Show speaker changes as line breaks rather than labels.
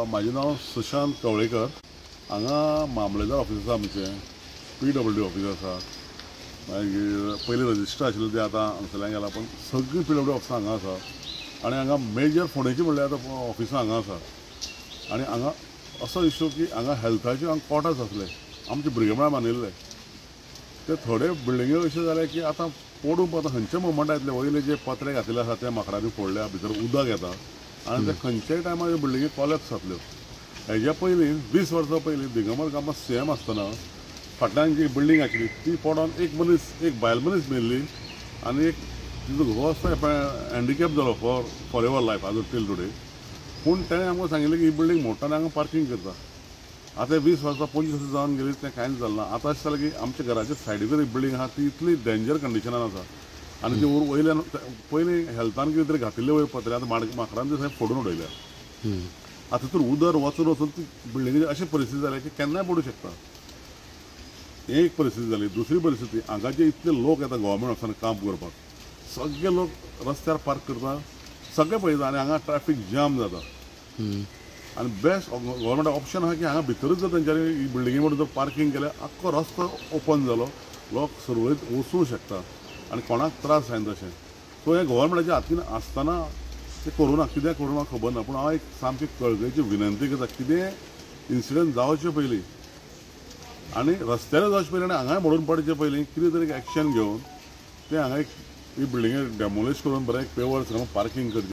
म्हाजें नांव सुशांत कवळेकर. हांगा मामलेदार ऑफिस आसा आमचें, PWD office आसा, मागीर पयलीं रजिस्टर आशिल्लें तें आतां हांगसरल्यान गेलां, पूण सगळीं PWD ऑफिसां हांगा आसा. आनी हांगा मेजर फोंडेची म्हणल्यार आतां ऑफिसां हांगा आसा. आनी हांगा असो इशू की हांगा हेल्थाचे हांगा क्वॉर्टर्स आसले, आमचे भुरगेपणा बांदिल्ले ते थोडे बिल्डिंग्यो अशें जाले की आतां पडूंक आतां खंयच्या मोमेंटार येतले. वयले जे पत्रे घातिल्ले आसा ते माकडांनी फोडल्या, भितर उदक येता आनी ते खंयच्याय टायमार ह्यो बिल्डिंगी कॉलेप्स जातल्यो. हेज्या पयलीं 20 वर्सां पयलीं दिगंबर कामत CM आसतना फाटल्यान जी बिल्डींग आशिल्ली ती पडोन एक मनीस, एक बायल मनीस मेल्ली आनी एक तिजो घोव आसता हँडिकॅप जालो फॉर एवर लायफ आजून टील टुडे. पूण तेणें आमकां सांगिल्लें की ही बिल्डींग मोडटा आनी हांगा पार्कींग करता. आतां 20 वर्सां 25 वर्सां जावन गेली, तें कांयच जालें ना. आतां अशें जालें की आमच्या घराच्या सायडीकच एक बिल्डींग आसा, ती इतली डेंजर कंडिशनान आसा आनी ती वयल्यान पयलीं हेल्थान कितें तरी घातिल्ले वयर पत्रे आतां माकडान ते सगळें फोडून उडयल्या. आतां तर उदर वचून वचून ती बिल्डिंगेची अशी परिस्थिती जाल्या की केन्नाय पडूं शकता. ही एक परिस्थिती जाली. दुसरी परिस्थिती, हांगा जे इतले लोक येता गव्हर्मेंट ऑफिसान काम करपाक, सगळे लोक रस्त्यार पार्क करता, सगळे पळयता आनी हांगा ट्रॅफिक जाम जाता. आनी बेस्ट गव्हर्मेंट ऑप्शन आहा की हांगा भितरूच जर तेंच्यांनी ही बिल्डिंगे म्हणून जर पार्कींग केल्यार आख्खो रस्तो ओपन जालो, लोक सुरळीत वचूंक शकता आनी कोणाक त्रास जायना तशें. सो हें गव्हर्मेंटाच्या हातीन आसतना तें करूं ना, कित्याक करूं ना खबर ना, पूण हांव एक सामकी कळकळीची विनंती करता, कितें इन्सिडंट जावचे पयलीं आनी रस्त्यार जावचे पयलीं आनी हांगाय मोडून पडचे पयलीं कितें तरी एक्शन घेवन तें हांगा एक ही बिल्डिंगे डेमोलिश करून बरें एक पेवर्स घालून पार्कींग करचें.